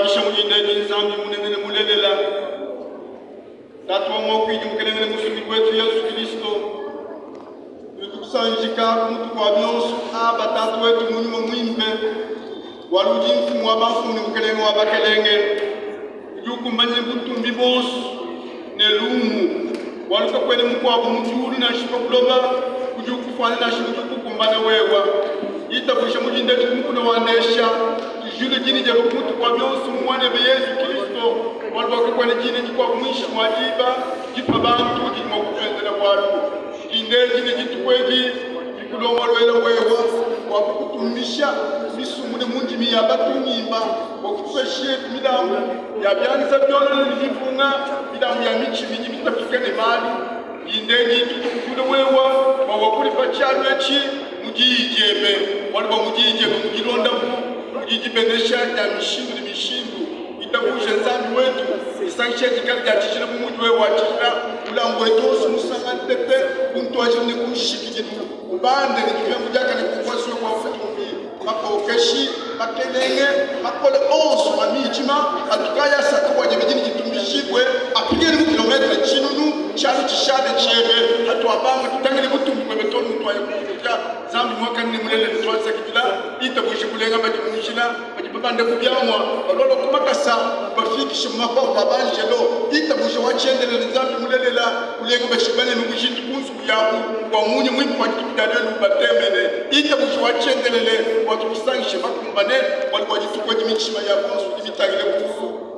Tukuatshisha mu dina edi Nzambi munene ne mulelela, Tatu wa Muakuidi Mukelenge ne Musungidi wetu Yesu Kilisto. Tudi tukusanjika ku mutu kua bionso aba Tatu wetu mu Nyuma Muimpe, bualu udi Mfumu wa bamfumu ne Mukelenge wa bakelenge. Udi ukumbanyine butumbi buonso ne lumu, bualu kakuena mukuabu mu diulu nansha pa buloba udi ukufuana nansha udi ukukumbana wewa. Itabuja mu dinda edi ku mukuna wa Ndesha, tujule dina diebe ku mutu kua bionso mu Muanebe Yezu Kilisto, bualu bua kakuena dina dikuabu muinshi mua diba dipa bantu didi mua kutuenzela bualu. Dinda edi ne dituku edi bikulongoluela wewa bua kukutumbisha misumbu ne mu ndimi ya batungimba bua kutupesha yetu milambu ya bianza biolola ne mivunga, milambu ya mitshi midi mitapike ne malu. Dinda edi tutukujule wewa bua wakule pa tshialu etshi mu diyi diebe, bualu bua mu diyi diebe mudi luondapu, mudi dibenesha dia mishindu ne mishindu. Itabuja Nzambi wetu, disangisha dikale dia tshijila bu mudi wewe wa tshijila. Mulambu wetu wonso musanga ntete ku ntuadijilu ne ku nshikidilu, ubande ne dipembu diakane ku nkuasa webe wa butumbi. Makokeshi, makelenge, makole onso a midima atu kaayi asanka bua diebe dine ditumbishibue, apingane mu kilometre tshinunu, tshialu tshishale tshiebe. Hatuabanga, tutangile butumbi buebe too ne mutuaya kukuja. Nzambi muakane ne mulelela, tuasakidila. Itabuje bulenga badi mu njila. Badi babanda ku biamua, balualua ku makasa, ubafikishe mu mapapu a banjelo. Itabuja wa tshiendelele, Nzambi mulelela, ulenga bashibane ne bujitu ku nzubu yabu, bua munya muimpe wa dituku dia lelu ubatemene. Itabuja wa tshiendelele, bua tudisangishe bakumbane, bualu bua dituku edi mitshima ya bonso idi mitangile kulu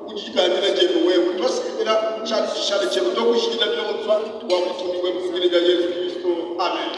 ku didikandila diebe wewe. Tuasakidila tshialu tshishale tshiebe, tuakushikila bionso bua butumbi buebe mu dina dia Yezu Kilisto. Amen.